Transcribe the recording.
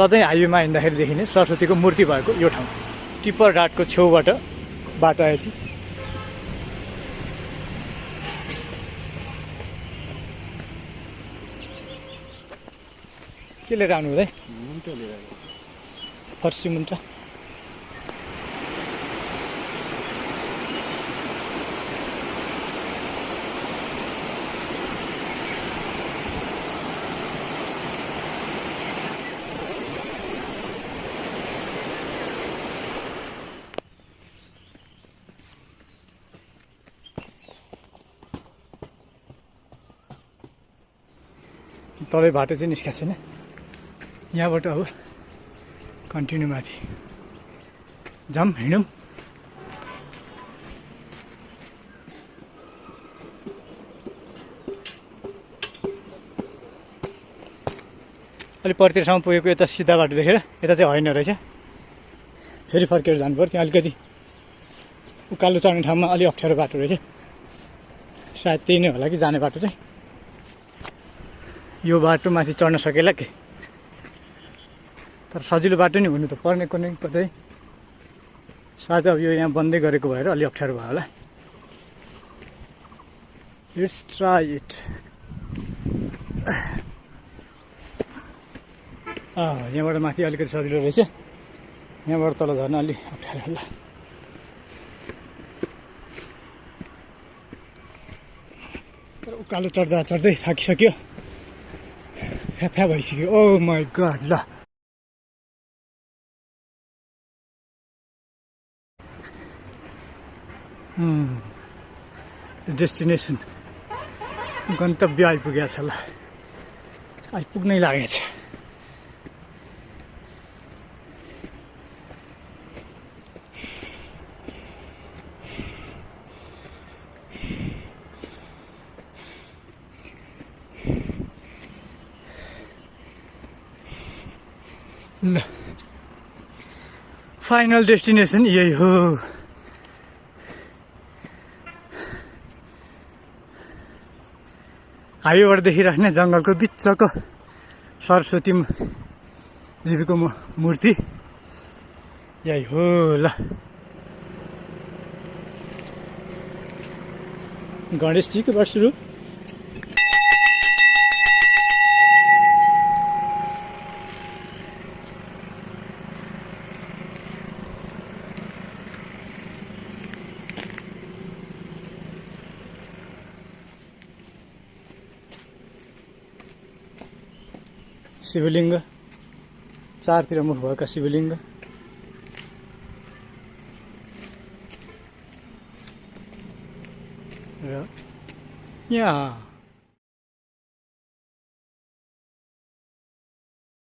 सधैँ हाइवेमा हिँड्दाखेरि देखिने सरस्वतीको मूर्ति भएको यो ठाउँ टिप्पर घाटको छेउबाट बाटो आएपछि के लिएर आउनु हुँदै फर्सी मुन्टा तलै बाटो चाहिँ निस्केको छैन यहाँबाट अब कन्टिन्यू माथि जाऊँ हिँडौँ अलि पर्तिरसम्म पुगेको यता सिधा बाटो देखेर यता चाहिँ होइन रहेछ फेरि फर्केर जानु पर्यो त्यहाँ अलिकति उकालो चढ्ने ठाउँमा अलि अप्ठ्यारो बाटो रहेछ सायद त्यही नै होला कि जाने बाटो चाहिँ यो बाटो माथि चढ्न सकेला के तर सजिलो बाटो नि हुनु त पर्ने कुनै कतै सायद अब यो यहाँ बन्दै गरेको भएर अलि अप्ठ्यारो भयो होला लेट्स ट्राई इट यहाँबाट माथि अलिकति सजिलो रहेछ यहाँबाट तल झर्न अलि अप्ठ्यारो होला तर उकालो चढ्दा चढ्दै थाकिसक्यो फ्या भइसक्यो ओ माई गड ल डेस्टिनेसन गन्तव्य आइपुगेको छ ल आइपुग्नै लागेछ ल फाइनल डेस्टिनेसन यही हो हाइवेबाट देखिराख्ने जङ्गलको बिचको सरस्वती देवीको मूर्ति यही हो ल गणेशजीको बाट सुरु शिवलिङ्ग चारतिर मुख भएका शिवलिङ्ग र यहाँ